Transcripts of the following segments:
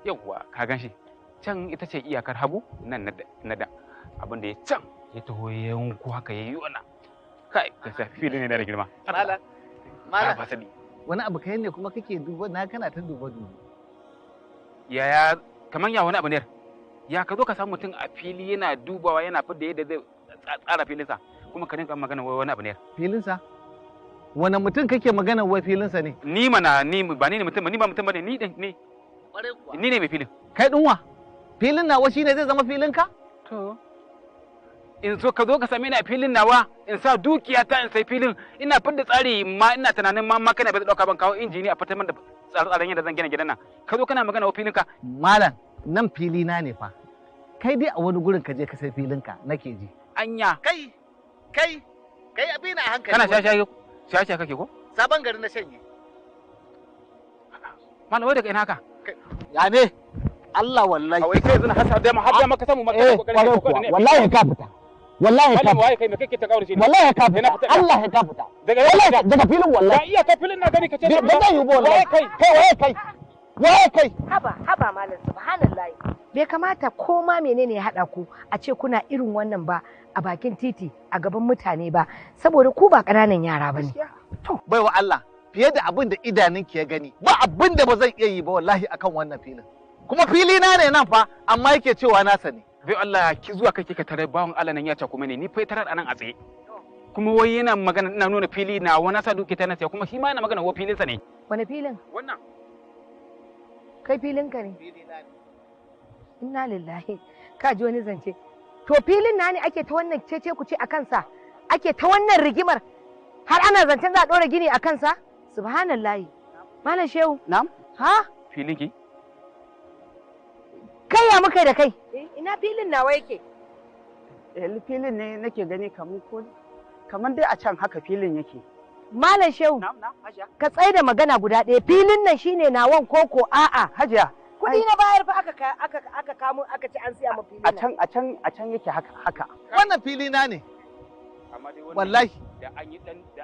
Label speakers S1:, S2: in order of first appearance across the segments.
S1: Yawwa, ka gan shi can, ita ce iyakar hagu nan na da abin da ya can ya taho ya yanko haka ya yi wannan. Kai, gaskiya filin ne da girma.
S2: Malam,
S1: ba
S2: malam.
S1: Fasali.
S2: Wani abu kai ne kuma kake duba na, kana ta duba duba?
S1: Yaya, kaman ya wani abu ne? Ya ka zo ka samu mutum a fili yana dubawa, yana fidda yadda zai tsara filinsa, kuma ka rinka magana wai wani abu ne?
S2: Filinsa? Wani mutum kake magana wai filinsa ne?
S1: Ni mana, ni ba ni ne mutum ba, ni ba mutum ba ne, ni din ne, ni ne mai filin.
S2: Kai dinwa? Filin nawa shine zai zama filinka?
S1: To, in so ka zo ka same ni a filin nawa, in sa dukiya ta in sai filin, ina fidda tsari ma, ina tunanin ma kana ba zai dauka ban kawo injini a fitar min da tsare-tsaren yadda zan gina gidan nan, ka zo kana magana wa filinka?
S2: Malam, nan filina ne fa. Kai dai a wani gurin ka je ka sai filinka nake ji.
S1: Anya?
S2: Kai, kai, kai, abin a hankali.
S1: Kana shashaye shashaye kake ko?
S2: Sabon gari na shanye.
S1: Malam, wai daga ina haka?
S2: Ya ne? Allah wallahi.
S1: A wai kai yanzu na hasa da har da maka samu maka
S2: Eh,
S1: kokarin
S2: kwarai kuwa. Wallahi ka fita. Wallahi ka
S1: malam
S2: fita.
S1: waye kai? Me kake ta kawo shi?
S2: Wallahi ka
S1: Sai na
S2: fita.
S1: fita.
S2: Allah ya ka fita.
S1: Daga
S2: Wallahi daga filin wallahi.
S1: Ga iya ka filin na gani ka ce
S2: Ba zai yi ba wallahi.
S1: Waye kai?
S2: Kai, waye kai? Waye kai?
S3: Haba, haba malam, subhanallahi. Bai kamata ko ma menene ya haɗa ku a ce kuna irin wannan ba a bakin titi a gaban mutane ba, saboda ku ba ƙananan yara bane.
S2: Baiwa Allah, fiye da abin da idanunki ya gani, ba abin da ba zan iya yi ba wallahi akan wannan filin. Kuma fili na ne nan fa, amma yake cewa nasa ne.
S1: Bai Allah ki zuwa kake ka tare bawan Allah nan ya ce kuma ne ni fa tarar anan a tsaye, kuma wai yana magana ina nuna fili na wani sa duke ta na siya, kuma shi ma yana magana wa filinsa ne.
S3: Wani filin?
S1: Wannan.
S3: Kai, filinka ne? Inna lillahi. Ka ji wani zance. To, filin na ne ake ta wannan cece ku ce a kansa, ake ta wannan rigimar, har ana zancen za a ɗora gini a kansa? Subhanallahi. Malam Shehu.
S4: Na'am.
S3: Ha?
S1: Filin ki?
S3: Kai, ya muka yi da kai? Ina filin nawa yake?
S4: Eh, filin ne nake gani kamar ko kamar dai a can haka filin yake.
S3: Malam Shehu.
S4: Na'am, na'am, Hajiya.
S3: Ka tsaye da magana guda ɗaya, filin nan shine nawan koko a'a?
S4: Hajiya.
S3: Kuɗi na bayar fa aka kamo aka ci an siya mu filin
S4: A
S3: nan.
S4: can yake haka haka.
S2: Wannan fili na ne.
S1: Amma dai wannan
S2: Wallahi.
S1: Da an yi dan da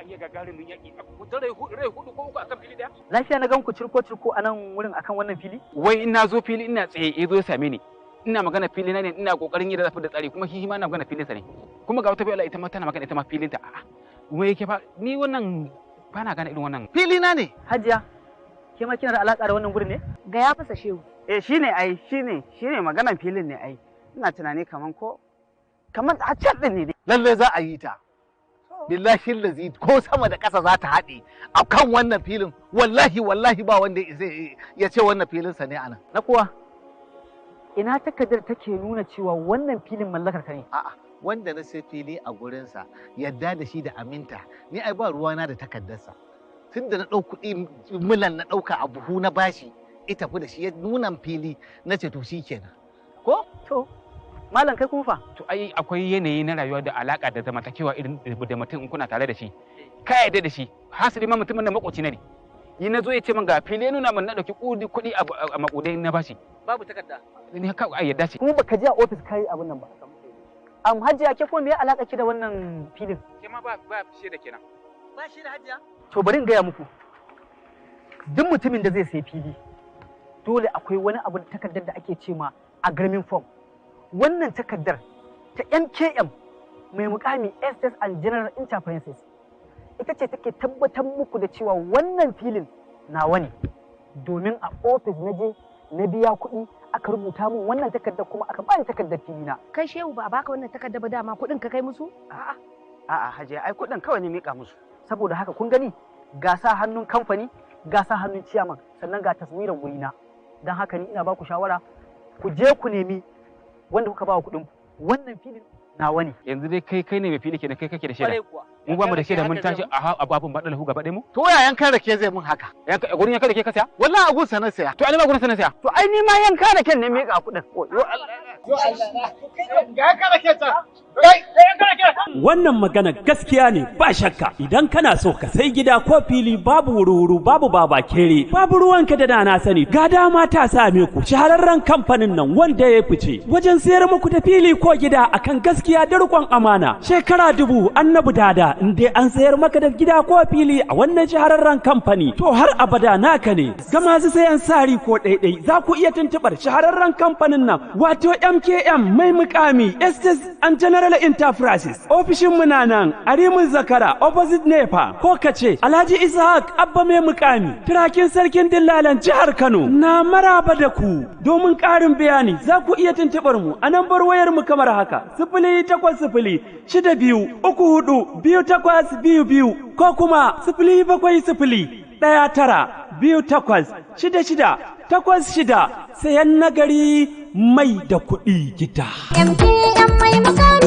S1: an yi gagarumin yaki a rai hudu, rai hudu ko uku akan fili daya.
S5: Lafiya na gan ku cirko cirko a nan wurin akan wannan fili?
S1: Wai ina zo fili ina tsaye, ya zo ya same ni, ina magana fili na ne, ina kokarin yadda zafi da tsari, kuma shi ma na magana filinsa ne, kuma ga wata bai ita ma tana magana ita ma filinta. A'a, kuma yake fa ni wannan ba na gane irin wannan.
S2: Fili na ne.
S5: Hajiya, ke ma kina da alaka da wannan gurin ne?
S3: Gaya masa, Shehu.
S4: Eh, shine ai, shine maganan filin ne ai. Ina tunani kaman ko kaman a can din ne dai.
S2: Lalle za a yi ta. Billahi lazi ko sama da ƙasa za ta haɗe a kan wannan filin. Wallahi, wallahi ba wanda zai ya ce wannan filinsa ne anan.
S5: Na kuwa ina takardar take nuna cewa wannan filin mallakar ka ne?
S2: A'a, wanda na sai fili a gurinsa, yadda da shi da aminta, ni ai ba ruwana da takardarsa. Tun da na ɗau kuɗi milan na ɗauka a buhu na bashi, ita fi da shi ya nuna fili, na ce to shi kenan. Ko?
S5: To, malam, kai kuma fa?
S1: To, ai akwai yanayi na rayuwa da alaka da zamantakewa irin da mutum in kuna tare da shi ka yarda da shi, hasali ma mutumin nan makoci na ne, ni na zo ya ce min ga fili ya nuna min, na ɗauki kuɗi kuɗi a makudai na bashi.
S5: Babu takarda.
S1: Ni haka ai yarda ce.
S5: Kuma baka je a ofis kai abin nan ba. Hajiya, ke kuma me alaka ki da wannan filin?
S1: Ke ma ba shi da kenan.
S5: Ba shi da, Hajiya. To, bari in gaya muku. Duk mutumin da zai sayi fili, dole akwai wani abu da takardar da ake ce ma agreement form. Wannan takardar ta MKM mai mukami SS and General Enterprises ita ce take tabbatar muku da cewa wannan filin nawa ne. Domin a ofis na je na biya kuɗi, aka rubuta min wannan takardar, kuma aka bani takardar filina.
S3: Kai Shehu, ba a baka wannan takarda ba, dama kuɗin ka kai musu?
S4: A'a. A'a Hajiya, ai kuɗin kawai ne mika musu.
S5: Saboda haka kun gani, ga sa hannun kamfani, ga sa hannun ciyaman, sannan ga taswirar wurina. Don haka ni ina ba ku shawara, ku je ku nemi wanda kuka ba wa kuɗin ku. Wannan filin nawa ne.
S1: Yanzu dai kai ne mai fili kenan, kai kake da shaida.
S5: Kwarai kuwa.
S1: Mu ba mu da shaida, mun tashi a babun baɗalahu gaba ɗaya mu.
S2: To, ya yankan rake zai mun haka?
S1: Yanka gurin yanka da ke ka saya?
S2: Wallahi a gunsa na saya.
S1: To, ai ma gurin sa na saya.
S4: To, ai ni ma yanka da ken ne mika kuɗin. Yo Allah.
S2: Ga yankan rake can.
S6: Wannan magana gaskiya ne ba shakka. Idan kana so ka sai gida ko fili babu wuru-wuru, babu baba kere, babu ruwanka da dana sani, ga dama ta same ku. Shahararren kamfanin nan wanda ya fice wajen sayar muku da fili ko gida akan gaskiya da riƙon amana. Shekara dubu annabi dada. abada in dai an sayar maka da gida ko fili a wannan shahararren kamfani, to har abada naka ne. Ga masu sayan sari ko ɗaiɗai, za ku iya tuntuɓar shahararren kamfanin nan, wato MKM Mai Mukami Estates and General Enterprises. Ofishin mu na nan a Rimin Zakara, opposite NEPA, ko kace Alhaji Ishaq Abba Mai Mukami, turakin sarkin dillalan jihar Kano, na maraba da ku. Domin ƙarin bayani, za ku iya tuntuɓar mu a nambar wayar mu kamar haka: 08062342822, ko kuma 07019286686. Sayan nagari, mai da kuɗi gida.
S7: MKM Mai Mukami.